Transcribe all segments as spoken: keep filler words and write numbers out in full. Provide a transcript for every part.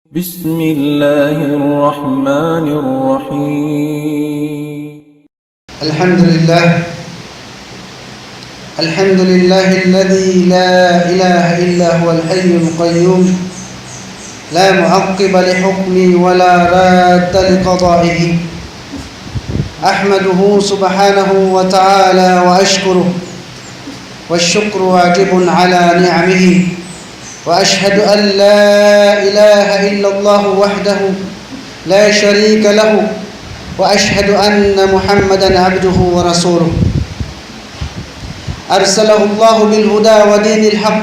بسم الله الرحمن الرحيم. الحمد لله. الحمد لله الذي لا إله إلا هو الحي القيوم، لا معقب لحكمه ولا راد لقضائه. أحمده سبحانه وتعالى وأشكره، والشكر واجب على نعمه، وأشهد أن لا إله إلا الله وحده لا شريك له، وأشهد أن محمدا عبده ورسوله، أرسله الله بالهدى ودين الحق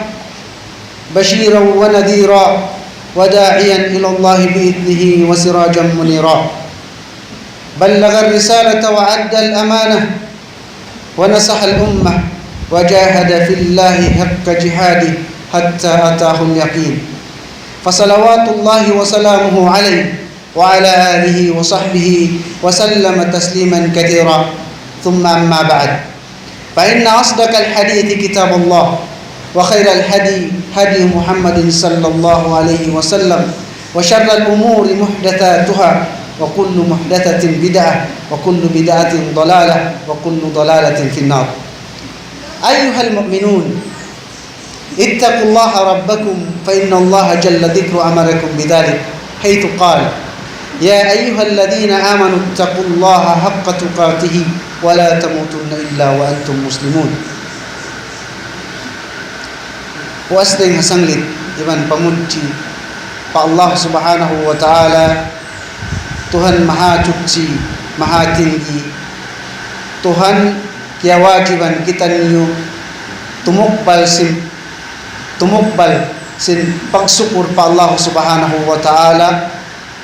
بشيرا ونذيرا وداعيا إلى الله بإذنه وسراجا منيرا، بلغ الرسالة وأدى الأمانة ونصح الأمة وجاهد في الله حق جهاده حتى أتاه اليقين، فصلوات الله وسلامه عليه وعلى آله وصحبه وسلم تسليما كثيرا. ثم أما بعد، فإن أصدق الحديث كتاب الله، وخير الهدي هدي محمد صلى الله عليه وسلم، وشر الأمور محدثاتها، وكل محدثة بدعة، وكل بدعة ضلالة، وكل ضلالة في النار. أيها المؤمنون، اتقوا الله ربكم، فإن الله جل ذكره أمركم بذلك، حيث قال: يا أيها الذين آمنوا اتقوا الله حق تقاته ولا تموتن إلا وأنتم مسلمون. Puas dayn ha sanglit iban pamudji pa Allah Subhanahu wa Ta'ala, Tuhan Mahasuchi, Mahatinggi, Tuhan kiyawajiban kitaniyu tumukbal sin, tumukbal sin pagsukur pa Allah Subhanahu wa Ta'ala,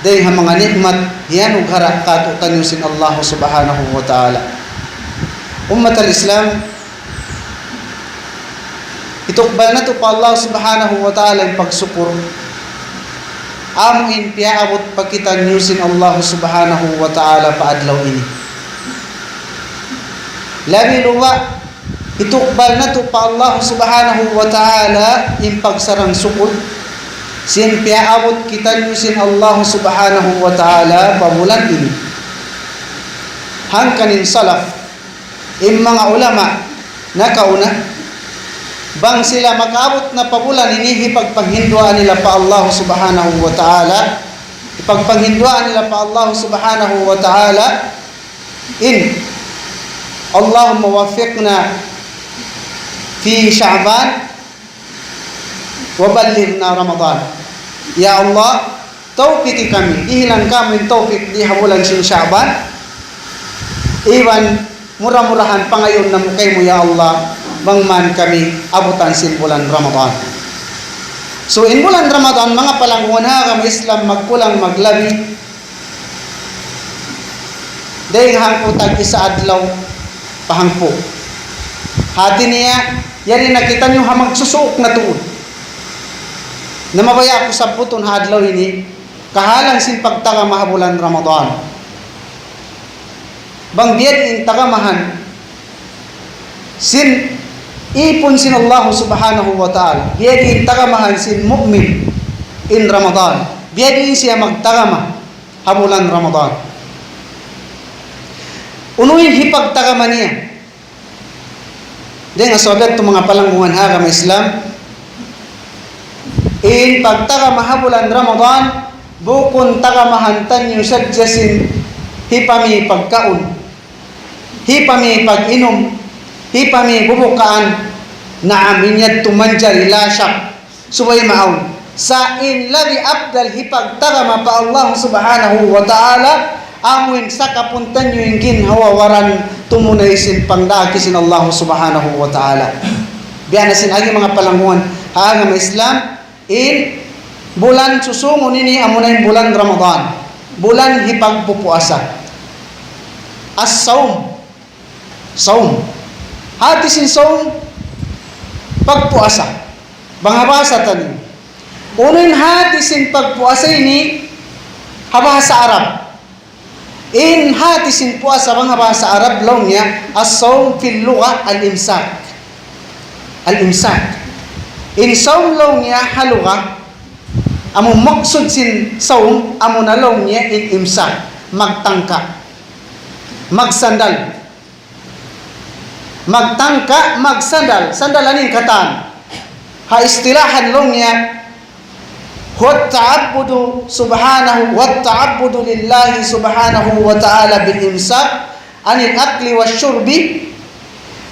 dayn ha manga ni'mat hiyanughara' kātu'niyu sin Allah Subhanahu wa Ta'ala. Ummat al-Islam, hitukbal natu' pa Allah Subhanahu wa Ta'ala in pagsukur, amu in piyaabut pa kitaniyu sin Allah Subhanahu wa Ta'ala pa adlaw ini. Labi luba', hitukbal natu' pa Allah Subhanahu wa Ta'ala in pagsarang-sukul sin piyaabut kitaniyu sin Allah Subhanahu wa Ta'ala pa bulan ini. Hangkan in salaf, in manga ulama nakauna, bang sila makaabut na pa bulan ini, hipagpanghinduan nila pa Allah Subhanahu wa Ta'ala, hipagpanghinduan nila pa Allah Subhanahu wa Ta'ala, in, اللهم وفقنا في شعبان وبلغنا رمضان. Ya Allah, tawpiki kami, dihilan kami tawpik di ha bulan sin Sha'ban, iban mura-murahan pangayuun namu' kaymu, ya Allah, bang man kami abutan sin bulan Ramadan. So, in bulan Ramadan, manga palanggungan ha agama Islam, magkulang maglabi, dayn hangpu' tag-isa adlaw pa hangpu'. Hati niya, yari na kitaniyu ha magsusuuk na tuud. Na mabaya' ku sabbutun ha adlaw ini, kahalan sin pagtagama ha bulan Ramadan. Bang biya' diin in tagamahan sin ipun sin Allah Subhanahu wa Ta'ala, biya' diin in tagamahan sin mu'min in Ramadan, biya' diin siya magtagama ha bulan Ramadan. Unu in hipagtagama niya? Dayn ha sabab yadtu, manga palanggungan ha agama Islam, in pagtagama ha bulan Ramadan, bukun tagamahan taniyu sadja sin hipamī pagkaun, hipamī pag-inum, hipamī bubukaan. Naam, in yadtu manjari, la shak. Subay maawn. Sa' in labi afdal hipagtagama pa Allah Subhanahu wa Ta'ala, amu in sakapun taniyu in ginhawa-baran tumunay sin pangdaak sin Allah Subhanahu wa Ta'ala. Biya' na sin agi, manga palanggungan ha agama Islam, in bulan susūngun ini amuna in bulan Ramadan, bulan hipagpupuasa. As-sawm. Sawm. Hati sin sawm, pagpuasa. Bang ha bahasa taniyu. Unu in hati sin pagpuasa ini ha bahasa Arab? In hati sin puasa bang ha bahasa Arab, laung niya, as-sawm fil lugha al-imsak. Al-imsak. In sawm, laung niya, ha lugha, Amu maksud sin sawm, amu na laung niya in imsak, magtangka, magsandal. Magtangka, magsandal, sandal anin katan. Ha istilahan laung niya, والتعبد سبحانه، والتعبد لله سبحانه وتعالى بالإمساك عن الأكل والشرب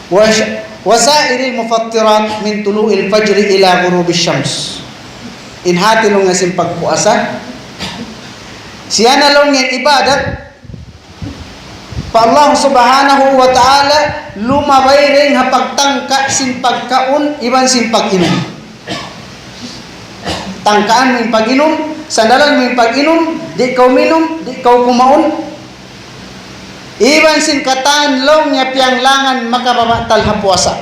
وش-، وسائر المفطرات من طلوع الفجر إلى غروب الشمس. In hati laung niya sin pagpuasa, siya na laung niya ibadat pa Allah Subhanahu wa Ta'ala, lumabay dayn ha pagtangka sin pagkaun iban sin pag-inum. Tangkaan mu in pag-inum, sandalan mu in pag-inum, di' kaw minum, di' kaw kumaun. Iban sin katan laung niya piyanglangan makababatal ha puasa.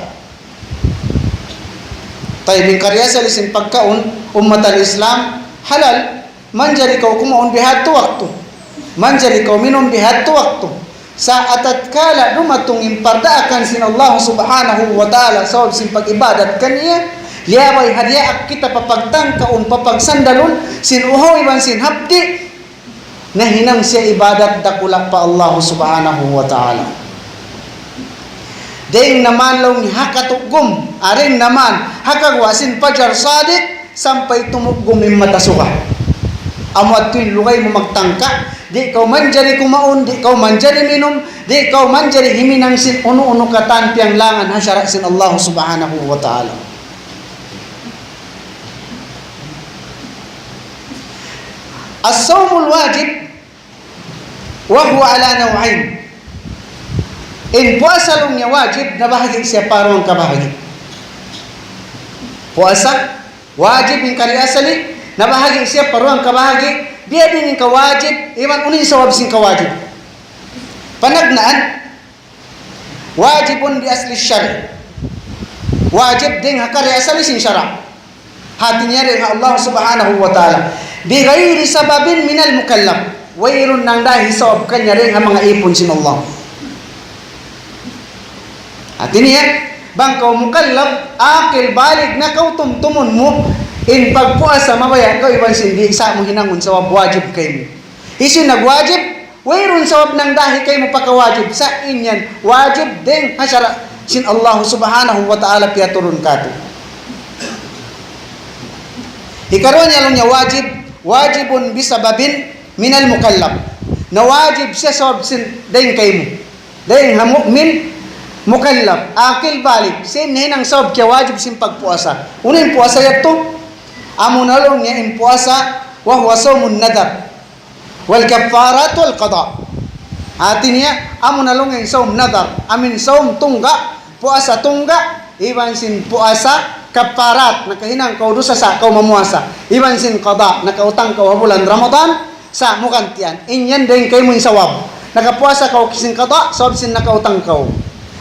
Tayyib, in kari asal sin pagkaun, ummat al-Islam, halal, manjari kaw kumaun bihadtu waktu. Manjari kaw minum bihadtu waktu. Sa' atatkala dumatung in pardaakan sin Allah Subhanahu wa Ta'ala sabab sin pag-ibadat kaniya, liyabay ha diyaak kita pa pagtangkaun, pa pagsandalun, sin uhaw iban sin hapdi', nahinang siya ibadat dakula' pa Allah Subhanahu wa Ta'ala. Dayn naman laung ha katugum, dayn naman ha kaguwa' sin fajar sadiq, sampay tumugum in mata suga. Amu yadtu in lugay mu magtangka, di' kaw manjari kumaun, di' kaw manjari minum, di' kaw manjari himinang sin unu-unu katan piyanglangan ha sara' sin Allah Subhanahu wa Ta'ala. الصوم الواجب وهو على نوعين. In puasa laung niya wajib, nabahagi' siya pa duwa kabahagi'. Puasa wajib in kari asal, nabahagi' siya pa duwa kabahagi', biya' diin in kawajib, iban unu in sabab sin kawajib. Panagnaan, واجب بأصل الشرع. Wajib dayn ha kari asal sin sara'. Hati niya dayn ha Allah Subhanahu wa Ta'ala. بغير سبب من المكلف. Wayruun nangdahi sabab kaniya dayn ha manga ipun sin Allah. Hati niya, bang kaw mukallaf, akil, balig na kaw, tumtumun mu in pagpuasa, mabaya' kaw iban sin di' sa' mu hinangun sabab wajib kaymu. Hisiyu in nagwajib? Wayruun sabab nangdahi kaymu pa kawajib. Sa' in yan wajib dayn ha sara' sin Allah Subhanahu wa Ta'ala piyaturun katu'. Hikaruwa niya laung niya wajib, واجب بسبب من المكلف. Nawajib siya sabab sin dayn kaymu. Dayn ha mu'min, mukallaf, akil, balig. Sin nahinang sabab kiyawajib sin pagpuasa. Unu in puasa yadtu? Amu na laung niya in puasa, وهو صوم النذر والكفارات والقضاء. Hati niya, amu na laung in sawm nadar, amuin sawm tungga', puasa tungga', iban sin puasa kafarat, nakahinang kaw dusa sa' kaw mamuasa, iban sin qada, nakautang kaw ha bulan Ramadan, sa' magantian. In yan dayn kaymu in sawab. Nakapuasa kaw sin qada, sabab sin nakautang kaw.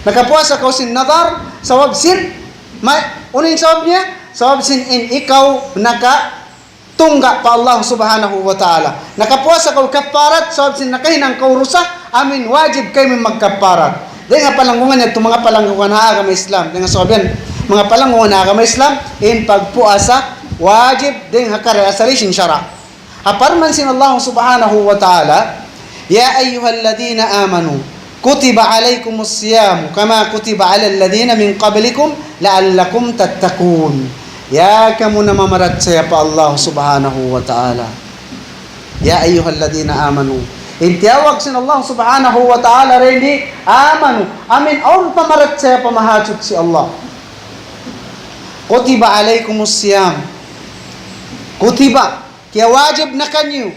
Nakapuasa kaw sin nadar, sabab sin, ma-, unu in sabab niya? Sabab sin in ikaw naka tungga' pa Allah Subhanahu wa Ta'ala. Nakapuasa kaw kafarat, sabab sin nakahinang kaw dusa, amuin wajib kaymu magkafarat. Dayn ha palanggungan yadtu, manga palanggungan ha agama Islam, dayn ha sabab yan, manga palanggungan ha agama Islam, in pagpuasa wajib dayn ha kari asal sin sara'. Ha parman sin Allah Subhanahu wa Ta'ala, يا أيها الذين آمنوا كتب عليكم الصيام كما كتب على الذين من قبلكم لعلكم تتقون. Ya kamu namamarachaya pa Allah Subhanahu wa Ta'ala. يا أيها الذين آمنوا. In tiyawag sin Allah Subhanahu wa Ta'ala dayn di, amanu. Amuin awn pamarachaya pa Mahasuchi Allah. كتب عليكم الصيام. Kutiba. Kiyawajib na kaniyu.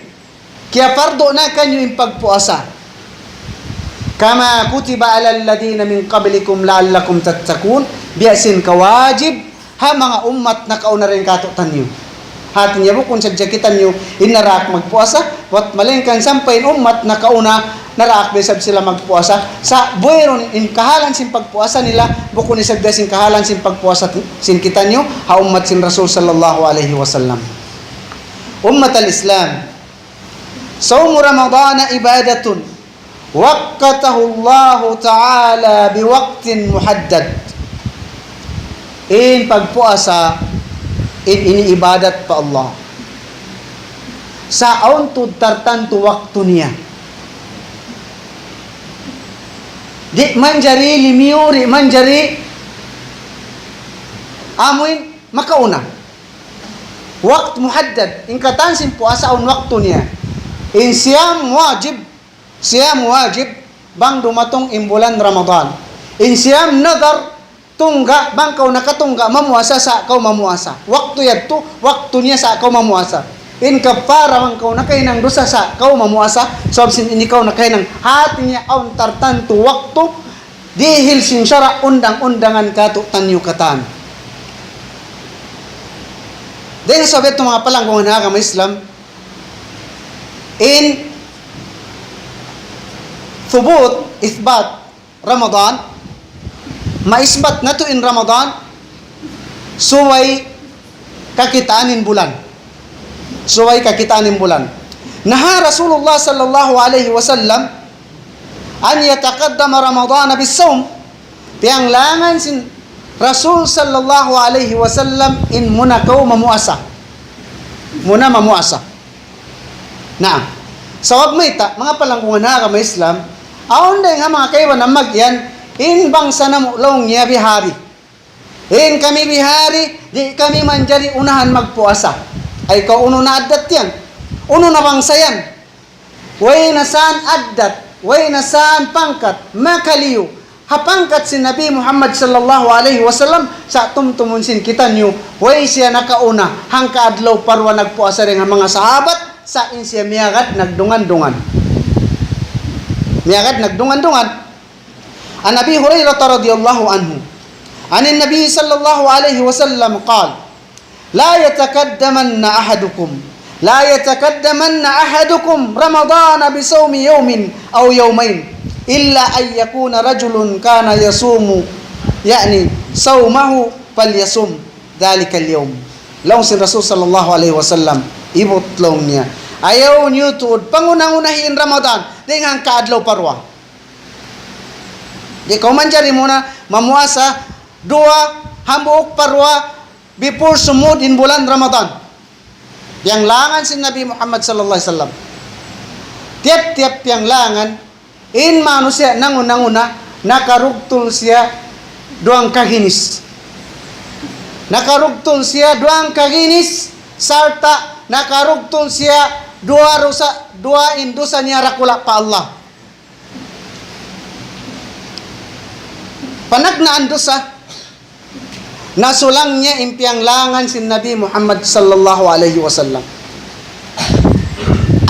Kiyapardu na kaniyu in pagpuasa. كما كتب على الذين من قبلكم لعلكم تتقون. Biya' sin kawajib ha manga ummat nakauna dayn kātu'niyu. Hati niya bukun sadja kitaniyu in naraak magpuasa, bat malaingkan sampay in ummat nakauna naraak da isab sila magpuasa. Sa' wayruun in kahalan sin pagpuasa nila, bukun isab da sin kahalan sin pagpuasa sin kitaniyu, ha ummat sin Rasul sallallahu alayhi wasallam. أمة الإسلام، صوم رمضان عبادة وقته الله تعالى بوقت محدد. In pagpuasa, in ini ibadat pa Allah. Sa' awn tuud tartantu waktu niya. Di' manjari limiyu, di' manjari amuin makauna. Waktu muhaddad, in katan sin puasa awn waktu niya. In siyam wajib, siyam wajib, bang dumatung in bulan Ramadan. In siyam nadar, tungga', bang kaw nakatungga' mamuasa, sa' kaw mamuasa. Waktu yadtu, waktu niya sa' kaw mamuasa. In kaffara bang kaw nakahinang dusa, sa' kaw mamuasa, sabab sin ini kaw nakahinang. Hati niya awn tartantu waktu, dihil sin sara' undang-undangan katu'taniyu katan. Dayn ha sabab yadtu, manga palanggungan ha agama Islam, in thubut, isbat, Ramadan, maisbat natu' in Ramadan, subay kakitaan in bulan. Subay kakitaan in bulan. Naha Rasulullah sallallahu alayhi wasallam an yataqaddama Ramadana bis-sawm. Piyanglangan sin Rasul sallallahu alayhi wasallam in muna kaw mamuasa. Muna mamuasa. Na, sabab mayta', manga palanggungan ha agama Islam, awn dayn ha manga kaibanan magiyan, in bangsa namu' laung niya Bihari. In kami Bihari, di' kami manjari unahan magpuasa. Ay kaw unu na addat yan? Unu na bangsa yan? Way na san addat, way na san pangkat, makaliyu ha pangkat sin Nabi Muhammad sallallahu alayhi wasallam, sa' tumtumun sin kitaniyu, way siya nakauna, hangka adlaw pa duwa nagpuasa dayn ha manga sahabat, sa' in siya miyagad nagdungan-dungan. Miyagad nagdungan-dungan. عن أبي هريرة رضي الله عنه عن النبي صلى الله عليه وسلم قال: لا يتقدمن أحدكم، لا يتقدمن أحدكم رمضان بصوم يوم أو يومين، إلا أن يكون رجل كان يصوم، يعني، صومه فليصم ذلك اليوم. Laung sin Rasul sallallahu alayhi wasallam, ibut laung niya, ayaw niyu tuud panguna-unahi in Ramadan dayn ha hangka adlaw pa duwa. Di' kaw manjari muna mamuasa duwa, hambuuk pa duwa, before sumud in bulan Ramadan. Piyanglangan sin Nabi Muhammad sallallahu alayhi wasallam. Tiyap-tiyap piyanglangan, in manusiya' nangun-nanguna, nakarugtul siya duwang kaginis. Nakarugtul siya duwang kaginis, sarta' nakarugtul siya duwa dusa, duwa in dusa niya dakula' pa Allah. Panagnaan dusa, nasulang niya in piyanglangan sin Nabi Muhammad sallallahu alayhi wasallam.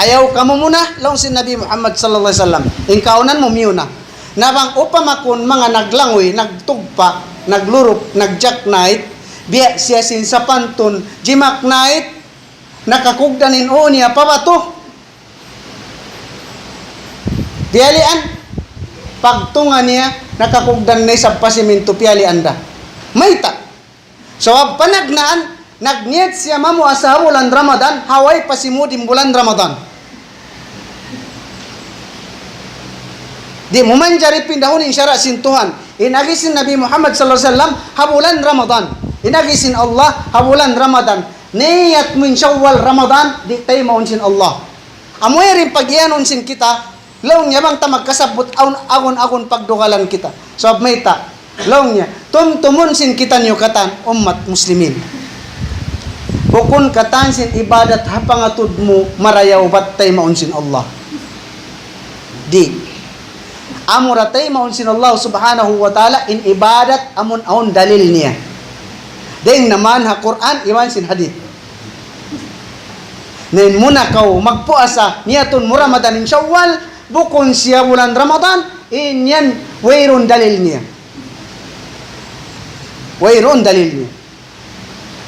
Ayaw kamu muna, laung sin Nabi Muhammad sallallahu alayhi wasallam. In kaunan mu miyuna. Na bang upama kun manga naglanguy, nagtugpa, naglurup, nag-Jack Night, biya' siya sin sapantun, G-Mac Night, nakakugdan in ū niya pa batu. Piyalian, pagtunga' niya, nakakugdan na isab pa simintu, piyalian da. Mayta'? Sabab panagnaan, nagniyat siya mamuasa ha bulan Ramadan, ha way pa simud in bulan Ramadan. Di' mu manjari pindahun in sara' sin Tuhan. In agi sin Nabi Muhammad sallallahu alayhi wasallam, ha bulan Ramadan. In agi sin Allah, ha bulan Ramadan. Niyat mu in Shawwal Ramadan, di' taymaun sin Allah. Amu yari in pagiyanun sin kita, laung niya bang ta magkasabbut awn agun-agun pagdugalan kita. Sabab mayta', laung niya, tumtumun sin kitaniyu katan ummat muslimin. Bukun katan sin ibadat ha pangatud mu marayaw bat taymaun sin Allah. Di'. Amura taymaun sin Allah subhanahu wa ta'ala in ibadat amun awn dalil niya. Dayn naman ha Qur'an iban sin hadith. Na in muna kaw magpuasa, niyatun mu Ramadan in Shawwal, bukun siya bulan Ramadan, in yan wayruun dalil niya. Wayruun dalil niya.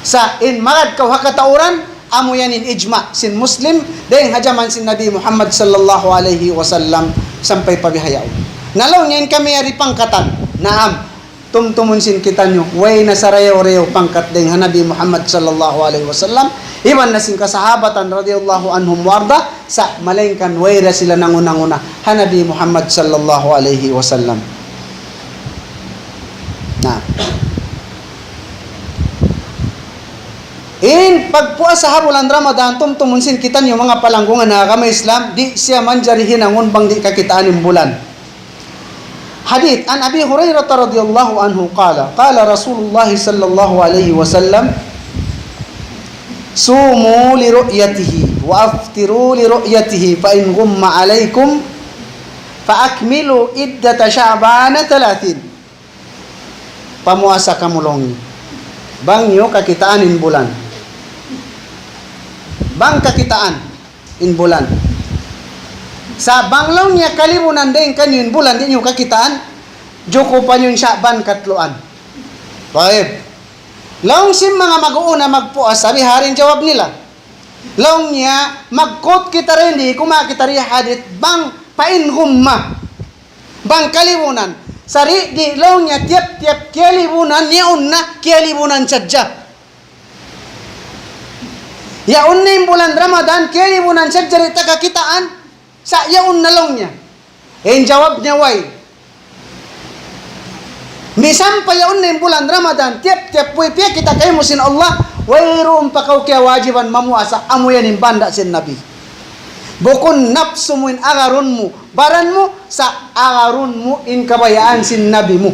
Sa' in magad kaw ha katauran, amu yan in ijma' sin Muslim, dayn ha jaman sin Nabi Muhammad sallallahu alayhi wasallam sampay pa bihaun. Na laung niya in kami yari pangkatan, naam, tumtumun sin kitaniyu, way na sarayaw-rayaw pangkat dayn ha Nabi Muhammad sallallahu alayhi wasallam, iban na sin kasahabatan radiyallahu anhum wa arda, sa' malaingkan way da sila nangun-nanguna ha Nabi Muhammad sallallahu alayhi wasallam. Na. In pagpuasa ha bulan Ramadan, tumtumun sin kitaniyu manga palanggungan ha agama Islam, di' siya manjari hinangun bang di' kakitaan in bulan. Hadith, عن أبي هريرة رضي الله عنه قال: قال رسول الله صلى الله عليه وسلم: صوموا لرؤيته وأفطروا لرؤيته، فإن غم عليكم فأكملوا عدة شعبان ثلاثين. Pamuasa kamu laung niya. Bang niyu kakitaan in bulan. Bang kakitaan in bulan. Sa' bang laung niya kalibunan dayn kaniyu in bulan, di' niyu kakitaan, jukupan niyu in Sha'ban katluan. Tayyib. Laung sin manga mag-uuna magpuasa, bihari in jawab nila. Laung niya, mag-quote kita dayn di, kumawa' kita dayn hadith, bang فإن غم. Bang kalibunan. Sa' di' laung niya tiyap-tiyap kiyalibunan, yaun na kiyalibunan sadja. Yaun na in bulan Ramadan, kiyalibunan sadja di' ta kakitaan, sa' yaun na laung niya. In jawab niya way. Misan pa yaun na in bulan Ramadan, tiyap-tiyap way piyakita' kaymu sin Allah, wayruun pa kaw kiyawajiban mamuasa, amu yan in banda' sin Nabi. Bukun napsu mu in agarun mu, baran mu, sa' agarun mu in kabayaan sin Nabi mu.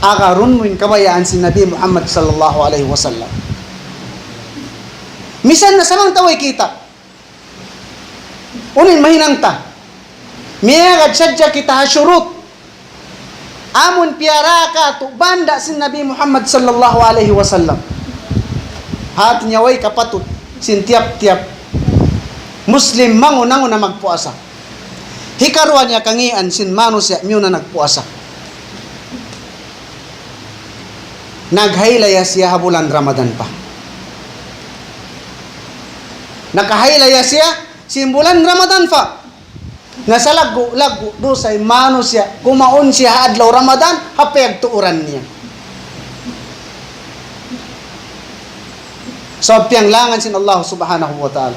Agarun mu in kabayaan sin Nabi Muhammad sallallahu alayhi wasallam. Misan na samantaway kita. Unu in mahinang ta? Miyagad sadja kita ha shurut. Amun piyara katu' banda' sin Nabi Muhammad sallallahu alayhi wasallam. Hati niya way kapatut sin tiyap-tiyap Muslim mangun-ungun na magpuasa. Hikaruwa niya kangīan sin manusiya' miyuna nagpuasa. Naghailaya siya ha bulan Ramadan pa. Nakahailaya siya sin bulan Ramadan pa. Na salaggu'-laggu' dusa in manusiya', kumaun siya ha adlaw Ramadan, ha piyagtuuran niya. So, piyanglangan sin Allah subhanahu wa ta'ala.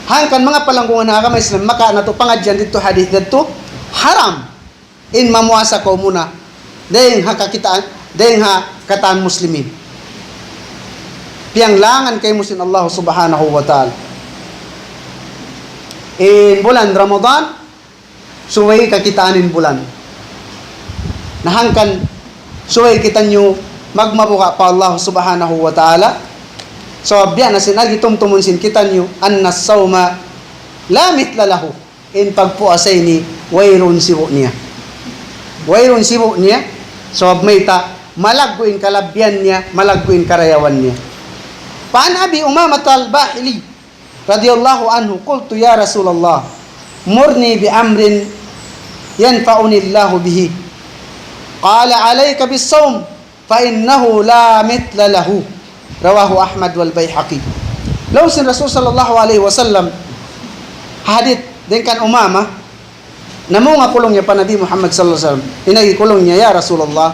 Hangkan manga palanggungan ha agama Islam, maka natu' pangadjian didtu hadith didtu, haram in mamuasa kaw muna dayn ha kakitaan, dayn ha katan Muslimin. Piyanglangan kaymu sin Allah subhanahu wa ta'ala. In bulan Ramadan, subay kakitaan in bulan. Na hangkan subay kitaniyu magmabuga' pa Allah subhanahu wa ta'ala. Sabab biya' na sin agi tumtumun sin kitaniyu, أن الصوم لا مثل له. In pagpuasa ini, wayruun sibu' niya. Wayruun sibu' niya, sabab mayta', malaggu' in kalabbihan niya, malaggu' in karayawan niya. فعن أبي أمامة الباهلي رضي الله عنه قلت: يا رسول الله، مرني بأمر ينفعني الله به. قال: عليك بالصوم، فإنه لا مثل له. رواه أحمد والبيهقي. Laung sin Rasul sallallahu alayhi wasallam, hadith dayn kan Umamah, namunga laung niya pa Nabi Muhammad sallallahu alayhi wasallam. In agi laung niya, "Ya Rasulullah,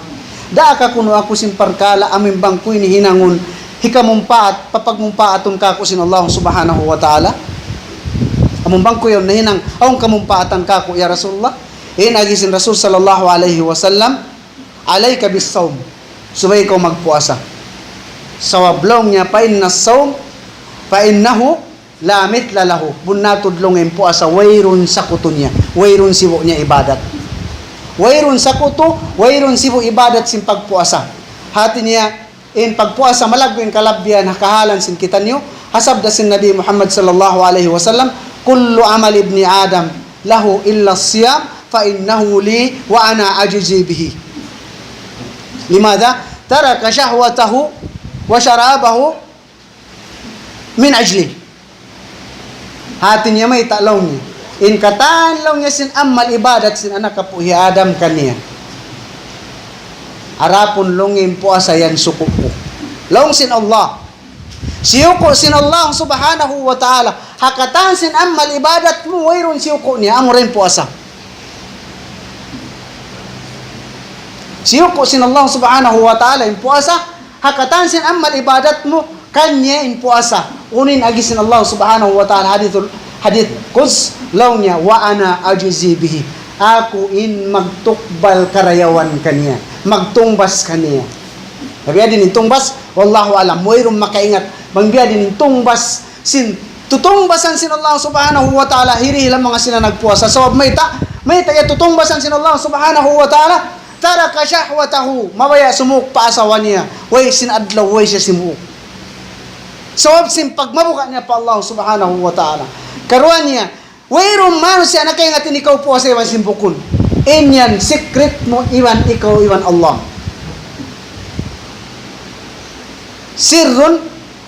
daa ka kunu' aku sin parkala' amu in bang ku ini hinangun, hikamumpaat, papagmumpaatun kāku' sin Allah subhanahu wa ta'ala. Amu in bang ku yan nahinang, awn kamumpaatan kāku', ya Rasulullah." In agi sin Rasul sallallahu alayhi wasallam, عليك بالصوم. Subay kaw magpuasa. Sabab laung niya, فإن الصوم، فإنه لا مثل له. Bunnal tuud laung in puasa, wayruun sakutu niya. Wayruun sibu' niya ibadat. Wayruun sakutu, wayruun sibu' ibadat sin pagpuasa. Hati niya, in pagpuasa malaggu' in kalabbihan ha kahalan sin kitaniyu, ha sabda sin Nabi Muhammad sallallahu alayhi wasallam, كل عمل ابن آدم له إلا الصيام فإنه لي وأنا أجزي به. لماذا؟ ترك شهوته وشرابه من أجلي. Hati niya mayta' laung niya. In katan laung niya sin amal ibadat sin anak kapu' hi Adam kaniya. Adapun laung in puasa yan suku' ku. Laung sin Allah. Siyuku' sin Allah subhanahu wa ta'ala. Ha katan sin amal ibadat mu, wayruun siyuku' niya, amura in puasa. Siyuku' sin Allah subhanahu wa ta'ala in puasa, ha katan sin amal ibadat mu, kaniya in puasa. Unu in agi sin Allah subhanahu wa ta'ala, hadithul, hadith Quds, laung niya, وأنا أجزي به. Aku in magtukbal karayawan kaniya, magtungbas kaniya. Na biya' diin in tungbas, wallahu alam, wayruun makaingat bang biya' diin in tungbas sin tutungbasan sin Allah Subhanahu wa Ta'ala, hirihil ha manga sila nagpuasa. Sabab mayta', mayta' ya tutungbasan sin Allah Subhanahu wa Ta'ala, taraka shahwatahu, mabaya' sumuuk pa asawa niya, way sin adlaw, way siya simuuk. Sabab sin pagmabuga' niya pa Allah Subhanahu wa Ta'ala. Karuwa niya, wayruun manusiya' nakaingat in ikaw puasa iban sin bukun. In yan secret mu iban ikaw iban Allah. Sirrun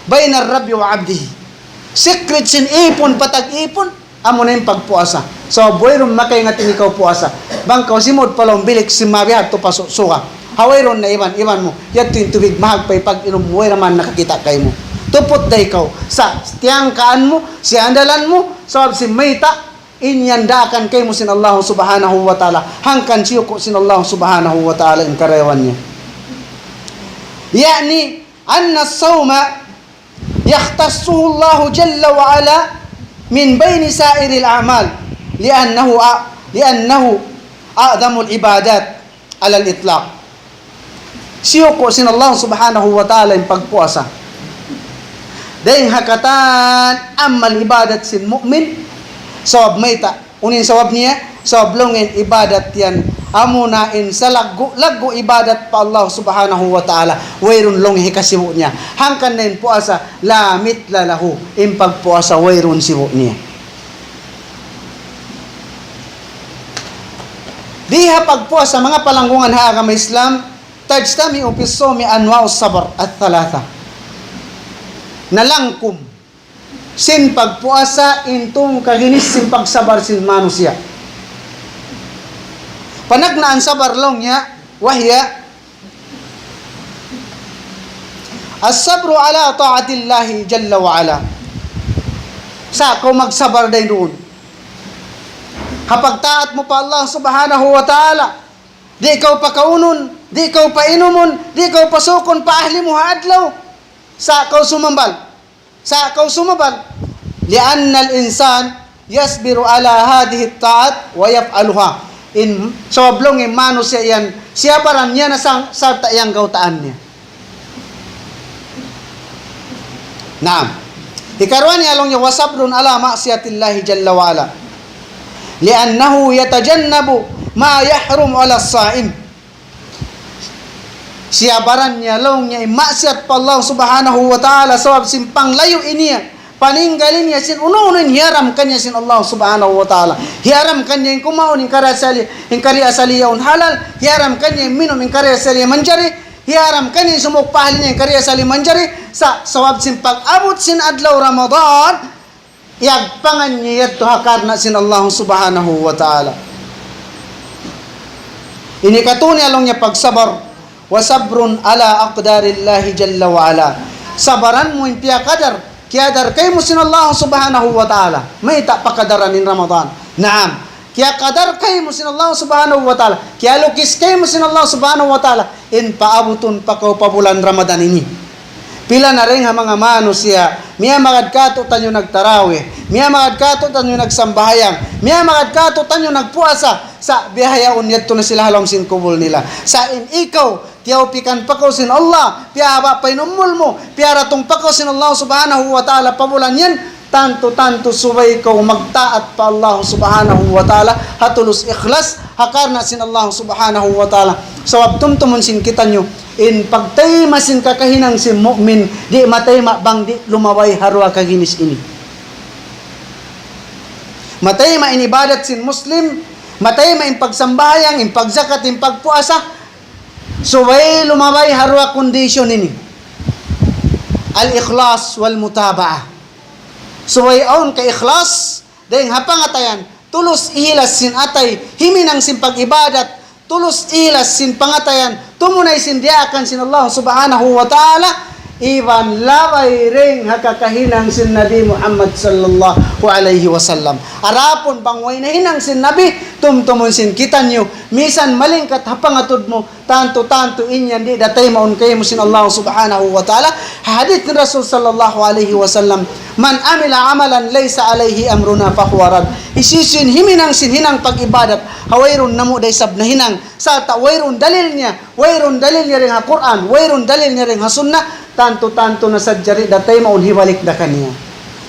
bayna rabbi wa abdihi. Secret sin ipun, patag ipun, amuna in pagpuasa. So, wayruun makaingat in ikaw puasa. Bang kaw simud pa lawm bilik sin mabihadtu pa su-, suga. Ha wayruun na iban, iban mu. Yadtu in tubig mahagpa' pag-inum mu, way da man nakakita' kaymu. Tuput da ikaw. Sa' tiyangkaan mu, siyandalan mu, sabab sin mayta', in yan daakan kaymu sin Allah Subhanahu wa Ta'ala. Hangkan siyuku' sin Allah Subhanahu wa Ta'ala in karayawan niya. يعني أن الصوم يختصه الله جل وعلا من بين سائر الأعمال، لأنه أ-، لأنه أعظم العبادات على الإطلاق. Siyuku' sin Allah Subhanahu wa Ta'ala in pagpuasa. Dayng ha katan amal ibadat sin mu'min, sabab mayta', unu in sabab niya, sabab laung in ibadat yan, amuna in salaggu'-laggu' ibadat pa Allah Subhanahu wa Ta'ala, wayruun laung hikasibu' niya. Hangkan na in puasa, لا مثل له, in pagpuasa wayruun sibu' niya. Di ha pagpuasa, manga palanggungan ha agama Islam, تجتمع في الصوم أنواع الصبر الثلاثة. Nalangkum sin pagpuasa in tungka ginis sin pagsabar sin manusiya'. Panagnaan sabar laung niya, وهي الصبر على طاعة الله جل وعلا. Sa' kaw magsabar dayn duun ha pagtaat mu pa Allah Subhanahu wa Ta'ala. Di' kaw pakaunun, di' kaw painumun, di' kaw pasukun pa ahli mu ha adlaw. Sa' kaw sumambal. Sa' kaw sumambal. لأن الإنسان يصبر على هذه الطاعات ويفعلها. In, sabab laung in manusiya' yan, siyabaran niya na sang, sarta' yan gautaan niya. Naam. Hikaruwa niya laung niya, وصبر على معصية الله جل وعلا. لأنه يتجنب ما يحرم على الصائم. Siyabaran niya laung niya in maksiyat pa Allah Subhanahu wa Ta'ala, sabab sin panglayu' niya, paninggal niya sin unu-unu in hiyaram kaniya sin Allah Subhanahu wa Ta'ala. Hiyaram kaniya in kumaun in karna' asal, in karna' asal yaun halal, hiyaram kaniya in minum in karna' asal manjari, hiyaram kaniya in sumuuk pa ahli niya in karna' asal manjari, sa-, sabab sin pag-abut sin adlaw Ramadan, iyagpangan niya yadtu ha karna' sin Allah Subhanahu wa Ta'ala. Ini katu' niya laung niya pagsabar, وصبر على أقدار الله جل وعلا. Sabaran mu in piyakadar, kiyadar kaymu sin Allah Subhanahu wa Ta'ala. Mayta' pakadaran in Ramadan? Naam. Kiyakadar kaymu sin Allah Subhanahu wa Ta'ala. Kiyalukis kaymu sin Allah Subhanahu wa Ta'ala. In paabutun pa kaw pa bulan Ramadan ini. Pila na dayn ha manga manusiya', miyamagad kātu'niyu nagtarawih, miyamagad kātu'niyu nagsambahayang, miyamagad kātu'niyu nagpuasa, sa' bihaun yadtu na sila ha lawm sin kubul nila. Sa' in ikaw, tiyawpikan pa kaw sin Allah, piyahaba' pa in umul mu, piyaratung pa kaw sin Allah Subhanahu wa Ta'ala pa bulan yan, tantu-tantu subay kaw magtaat pa Allah Subhanahu wa Ta'ala, ha tulus ikhlas, ha karna' sin Allah Subhanahu wa Ta'ala. Sabab tumtumun sin kitaniyu, in pagtayma' sin kakahinang sin mu'min, di' matayma' bang di' lumabay ha duwa kaginis ini. Matayma' in ibadat sin Muslim, matayma' in pagsambahayang, in pagzakat, in pagpuasa, subay lumabay ha duwa kondisyon ini. الإخلاص والمتابعة. Subay awn kaikhlas, dayn ha pangatayan, tulus ihilas sin atay, himinang sin pag-ibadat, tulus ihilas sin pangatayan, tumunay sin diyaakan sin Allah Subhanahu wa Ta'ala, iban labay dayn ha kakahinang sin Nabi Muhammad sallallahu alayhi wasallam. Adapun bang way nahinang sin Nabi, tumtumun sin kitaniyu, misan malingkat ha pangatud mu, tantu-tantu in yan di' da taymaun kaymu sin Allah Subhanahu wa Ta'ala. Hadith ni Rasul sallallahu alayhi wasallam, من عمل عملا ليس عليه أمرنا فهو رد. Hisiyu-siyu in himinang sin hinang pag-ibadat, ha wayruun namu' da isab nahinang, sarta' wayruun dalil niya, wayruun dalil niya dayn ha Qur'an, wayruun dalil niya dayn ha Sunnah, tantu-tantu na sadja di' da taymaun, hibalik da kaniya.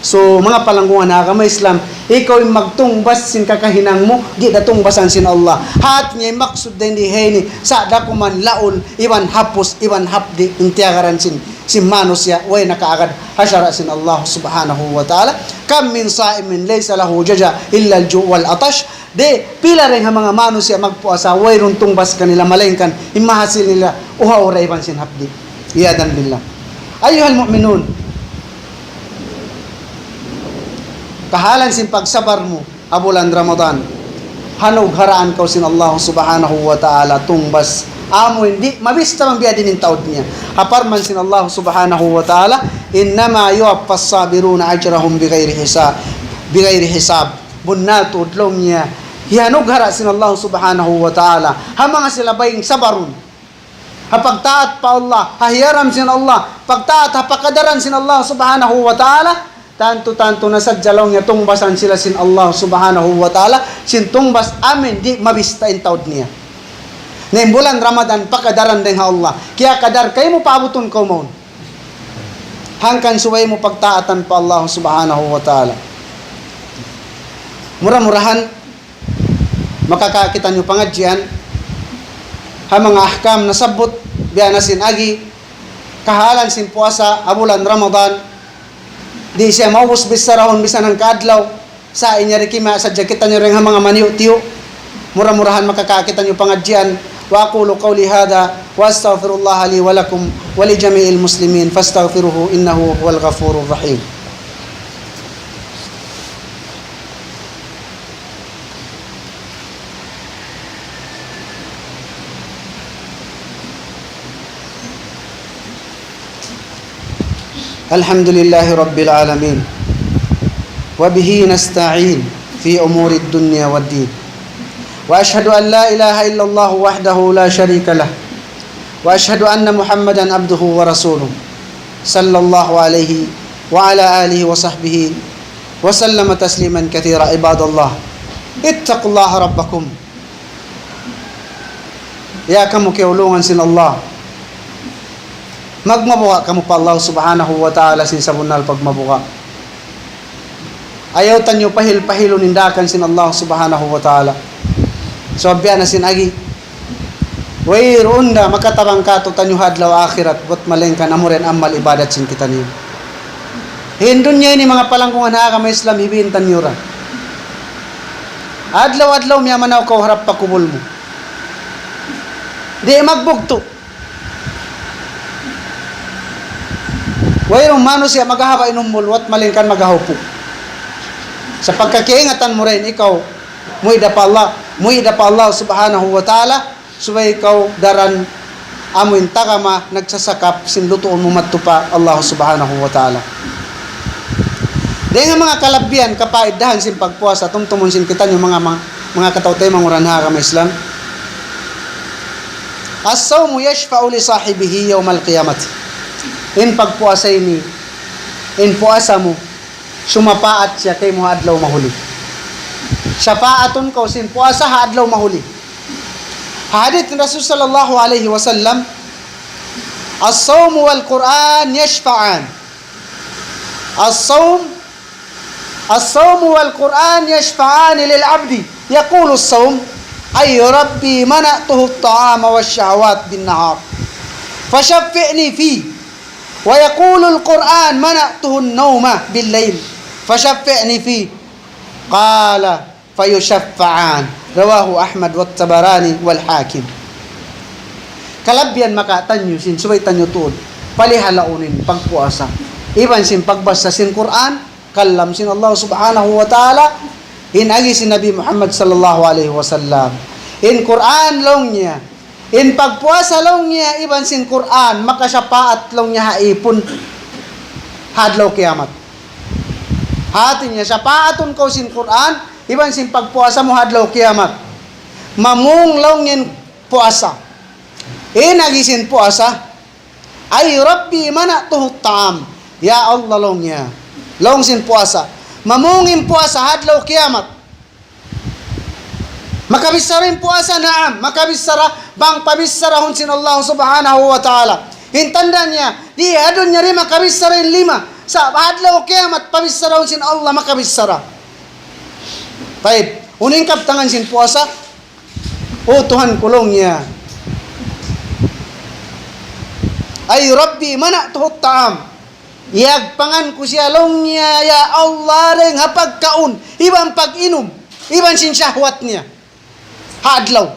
So, manga palanggungan ha agama Islam, ikaw in magtungbas sin kakahinang mu, di' da tungbasan sin Allah. Hati niya in maksud dayn di ha ini, sa' da kuman laun, iban hapus, iban hapdi', in tiyagaran sin sin manusiya' way nakaagad ha sara' sin Allah Subhanahu wa Ta'ala. كم من صائم ليس له جزاء إلا الجوع والعطش. Di', pila dayn ha manga manusiya' magpuasa, wayruun tungbas kanila, malaingkan in mahasil nila, uhaw da iban sin hapdi'. عياذا بالله. أيها المؤمنون, kahalan sin pagsabar mu, ha bulan Ramadan, hanugharaan kaw sin Allah Subhanahu wa Ta'ala tungbas. Amu in di' mabista bang biya' diin in taud niya. Ha parman sin Allah Subhanahu wa Ta'ala, إنما يوفى الصابرون أجرهم بغير حساب، بغير حساب. Bunnal tuud laung niya, hiyanughara' sin Allah Subhanahu wa Ta'ala ha manga sila baying sabarun. Ha pagtaat pa Allah, ha hiyaram sin Allah, pagtaat ha pakadaran sin Allah Subhanahu wa Ta'ala, tantu-tantu na sadja laung niya tungbasan sila sin Allah Subhanahu wa Ta'ala, sin tungbas amu in di' mabista in taud niya. Na in bulan Ramadan, pakadaran dayn ha Allah. Kiyakadar kaymu paabutun kaw mawn. Hangkan subay mu pagtaatan pa Allah Subhanahu wa Ta'ala. Mura-murahan, makakawa' kitaniyu pangadjian ha manga ahkam nasabbut biya' na sin agi, kahalan sin puasa ha bulan Ramadan. Di' siya maubus bicharahun misan hangka adlaw, sa' in yari kima sadja kitaniyu dayn ha manga maniyu'-tiyu'. Mura-murahan makakawa' kitaniyu pangadjian. وأقول قولي هذا وأستغفر الله لي ولكم ولجميع المسلمين فاستغفروه إنه هو الغفور الرحيم. الحمد لله رب العالمين، وبه نستعين في أمور الدنيا والدين، وأشهد أن لا إله إلا الله وحده لا شريك له، وأشهد أن محمدا عبده ورسوله، صلى الله عليه وعلى آله وصحبه وسلم تسليما كثيرا. عباد الله، اتقوا الله ربكم. Ya kamu kiyaulungan sin Allah, magmabuga' kamu pa Allah Subhanahu wa Ta'ala sin sabunnal pagmabuga'. Ayaw taniyu pahil-pahilun in daakan sin Allah Subhanahu wa Ta'ala. Sabab biya' na sin agi, wayruun da makatabang kātu'niyu ha adlaw akhirat, buwat malaingkan amura in amal ibadat sin kitaniyu. In dunya ini manga palanggungan ha agama Islam, hibin taniyu ra. Adlaw-adlaw miyamanaw kaw harap pa kubul mu. Di' magbugtu'. Wayruun manusiya' maghahaba' in umul, buwat malaingkan maghahupuk. Sa' pagka kiyaingatan mu dayn ikaw, muwi' da pa Allah, muwi' da pa Allah Subhanahu wa Ta'ala, subay ikaw daran amu in tagama nagsasakap sin lutuun mu madtu pa Allah Subhanahu wa Ta'ala. Dayn ha manga kalabihan, kapaidahan sin pagpuasa, tumtumun sin kitaniyu manga, manga, manga kataw-taymanghuran ha agama Islam. الصوم يشفع لصاحبه يوم القيامة. In pagpuasa ini, in puasa mu, sumapaat siya kaymu ha adlaw mahuli. Sapaatun kaw sin puasa ha adlaw mahuli. Hadith Rasul sallallahu alayhi wasallam, الصوم والقرآن يشفعان. الصوم، الصوم والقرآن يشفعان للعبد. يقول الصوم: أي ربي، منعته الطعام والشهوات بالنهار، فشفعني فيه. ويقول القرآن: منعته النوم بالليل، فشفعني فيه. قال: فيشفعان. رواه أحمد والطبراني والحاكم. Kalabihan makataniyu sin, subay taniyu tuud palihalaun in pagpuasa iban sin pagbasa sin Qur'an, kalam sin Allah Subhanahu wa Ta'ala, in agi sin Nabi Muhammad sallallahu alayhi wasallam. In Qur'an laung niya, in pagpuasa laung niya, iban sin Qur'an, makasapaat laung niya ha ipun ha adlaw kiyamat. Hati niya, sapaatun kaw sin Qur'an, iban sin pagpuasa mu ha adlaw kiyamat. Mamung laung niya in puasa. In agi sin puasa, أي ربي منعته الطعام. Ya Allah laung niya, Laung sin puasa. Mamung in puasa ha adlaw kiyamat. Makabichara in puasa, naam. Makabichara, bang pabichara hun sin Allah Subhanahu wa Ta'ala. In tanda' niya, di ha dunya di makabichara in lima. Sa' ha adlaw kiyamat, pabichara hun sin Allah, makabichara. Tayyib, unu in kabtangan sin puasa? O Tuhan ku laung niya. Ay Rabbi, mana'tuhu ta'am. Iyagpangan ku siya laung niya, ya Allah, dayn ha pagkaun, iban pag-inum, iban sin shahwat niya. Ha adlaw.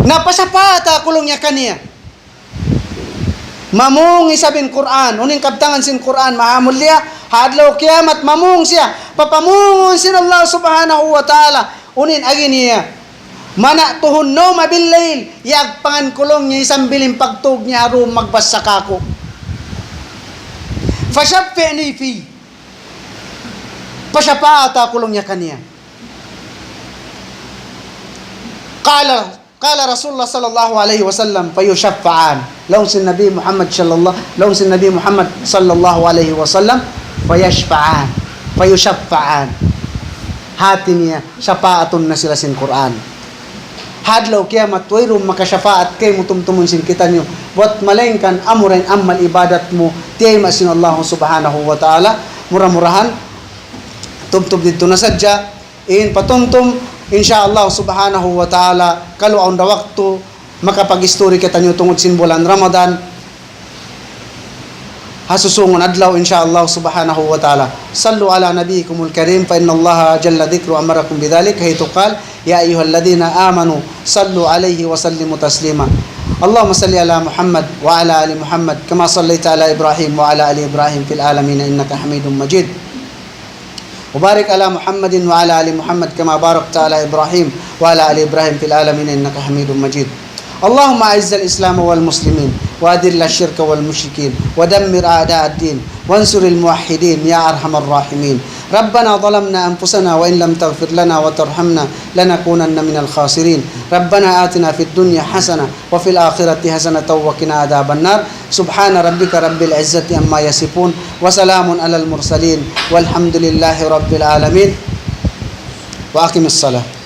Na pasapaat aku laung niya kaniya. Mamung isab in Qur'an. Unu in kabtangan sin Qur'an, maha mulia. Ha adlaw kiyamat, mamung siya. Papamungun sin Allah Subhanahu wa Ta'ala. Unu in agi niya. Mana'tuhu an-nawma bil-layl. Iyagpangan ku laung niya, sambil in pagtug niya, ha dum magbasa kāku'. Fashaffi'ni fi. Pasapaat aku laung niya kaniya. Qala, qala Rasulullah sallallahu alayhi wasallam, fayushaffa'an. Laung sin Nabi Muhammad sallallahu, laung sin Nabi Muhammad sallallahu alayhi wasallam, fayashfa'an. Fayushaffa'an. Hati niya, sapaatun na sila sin Qur'an. Ha adlaw kiyamat, wayruun makashafaat kaymu tumtumun sin kitaniyu. Buwat malaingkan amura in amal ibadat mu, tiyayma' sin Allah Subhanahu wa Ta'ala, mura-murahan, tumtum didtu na sadja, in patumtum, insha Allah Subhanahu wa Ta'ala, kalu awn da waktu, makapag-istori kitaniyu tungud sin bulan Ramadan, ha susungun adlaw, insha Allah Subhanahu wa Ta'ala. صلوا على نبيكم الكريم، فإن الله جل ذكره أمركم بذلك، حيث قال: يا أيها الذين آمنوا صلوا عليه وسلموا تسليما. اللهم صل على محمد وعلى آل محمد، كما صليت على إبراهيم وعلى آل إبراهيم في العالمين إنك حميد مجيد. وبارك على محمد وعلى آل محمد كما باركت على إبراهيم وعلى آل إبراهيم في العالمين إنك حميد مجيد. اللهم أعز الإسلام والمسلمين وأذل الشرك والمشركين ودمر أعداء الدين وانصر الموحدين يا أرحم الراحمين. ربنا ظلمنا أنفسنا وإن لم تغفر لنا وترحمنا لنكونن من الخاسرين. ربنا آتنا في الدنيا حسنة وفي الآخرة حسنة وقنا عذاب النار. سبحان ربك رب العزة عما يصفون وسلام على المرسلين والحمد لله رب العالمين. وأقم الصلاة.